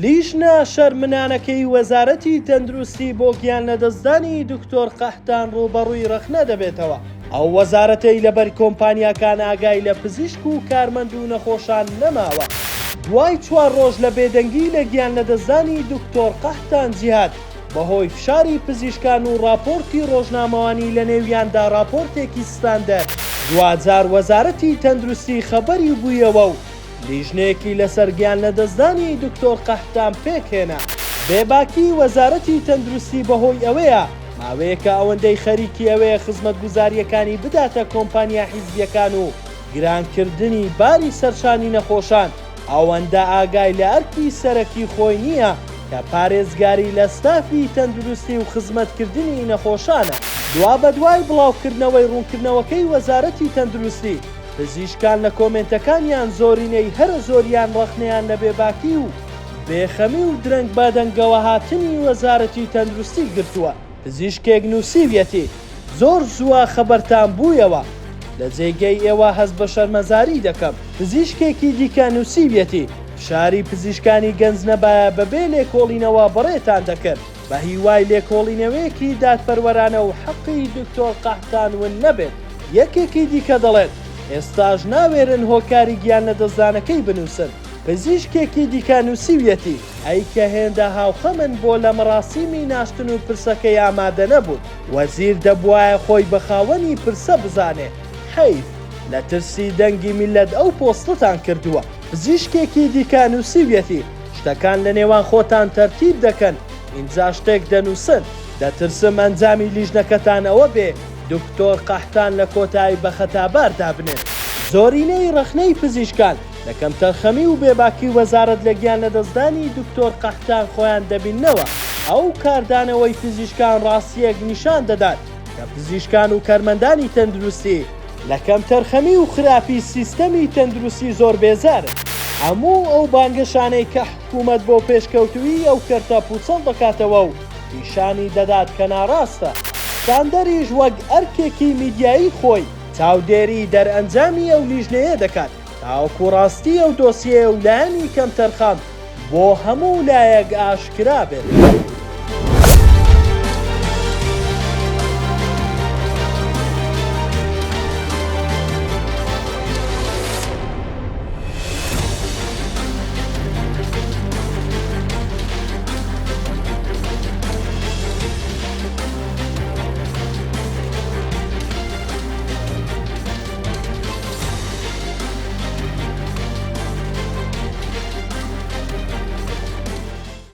لیژنە شەرمنانەکەی وەزارەتی تەندروستی بۆ گیانلەدەستدانی دکتۆر قەحتان ڕووبەڕووی ڕەخنە دەبێتەوە. ئەو وەزارەتەی لەبەر کۆمپانیاکان ئاگای لە پزیشک و کارمەند و نەخۆشان نەماوە. دوای چوار ڕۆژ لە بێدەنگی لە گیانلەدەستدانی دکتۆر قەحتان جیهاد بەهۆی فشاری پزیشکان و ڕاپۆرتی ڕۆژنامەوانی لەنێویاندا ڕاپۆرتێکی ستاندەر، دواجار وەزارەتی تەندروستی خەبەری بوویەوە و لیژنەیەکی لەسەر گیانلەدەستدانی دکتۆر قەحتان پێکهێنا. بێباکی وەزارەتی تەندروستی بەهۆی ئەوەیە ماوەیەکە ئەوەندەی خەریکی ئەوەیە خزمەتگوزارییەکانی بداتە کۆمپانیا حیزبییەکان و گرانکردنی باری سەرشانی نەخۆشان، ئەوەندە ئاگای لە ئەرکی سەرەکی خۆی نییە کە پارێزگاری لە ستافی تەندروستی و خزمەتکردنی نەخۆشانە. دوابەدوای بڵاوکردنەوەی ڕوونکردنەوەکەی وەزارەتی تەندروستی، پزیشکان لە کۆمێنتەکانیان زۆرینەی هەرە زۆریان ڕەخنەیان لە بێباکی و بێخەمی و درەنگ بەدەنگەوەهاتنی وەزارەتی تەندروستی گرتووە. پزیشکێک نووسیویەتی، زۆر زووە خەبەرتان بوویەوە، لە جێگەی ئێوە هەست بە شەرمەزاری دەکەم. پزیشکێکی دیکە نووسیویەتی، فشاری پزیشکانی گەنج نەبایە بەبێ لێکۆڵینەوە بەڕێتان دەکرد، بە هیوای لێکۆڵینەوەیەکی دادپەروەرانە و حەقی دکتۆر قەحتان ون نەبێت. یەکێکی دیکە دەڵێت، ئێستاش ناوێرن هۆکاری گیانلەدەستدانەکەی بنووسن. پزیشکێکی دیکە نووسیویەتی، ئەی کە هێندە هاوخەمن بۆ لە مەراسیمی ناشتن و پرسەکەی ئامادە نەبوون؟ وەزیر دەبوایە خۆی بە خاوەنی پرسە بزانێ، حەیف، لە ترسی دەنگی میللەت ئەو پۆستەتان کردووە. پزیشکێکی دیکە نووسیویەتی، شتەکان لە نێوان خۆتان تەرتیب دەکەن، ئینجا شتێک دەنووسن، دەترسم ئەنجامی لیژنەکەتان ئەوە بێ دکتۆر قەحتان لە کۆتایی بە خەتابار دابنێن. زۆرینەی ڕەخنەی پزیشکان لە کەمتەرخەمی و بێباکی وەزارەت لە گیانلەدەستدانی دکتۆر قەحتان خۆیان دەبیننەوە، ئەو کاردانەوەی پزیشکان ڕاستییەک نیشان دەدات کە پزیشکان و کەرمەندانی تەندروستی لە کەمتەرخەمی و خراپی سیستەمی تەندروستی زۆر بێزارن. هەموو ئەو بانگەشانەی کە حکومەت بۆ پێشکەوتوویی ئەو کەرتە پوچەڵ دەکاتەوە و پیشانی دەدات کە ناڕاستە. ستاندەریش وەک ئەرکێکی میدیایی خۆی چاودێری دەرئەنجامی ئەو لیژنەیە دەکات تاوەکو ڕاستی ئەو دۆسیەیە و لایەنی کەمتەرخەم بۆ هەموو لایەک ئاشکرا بێت.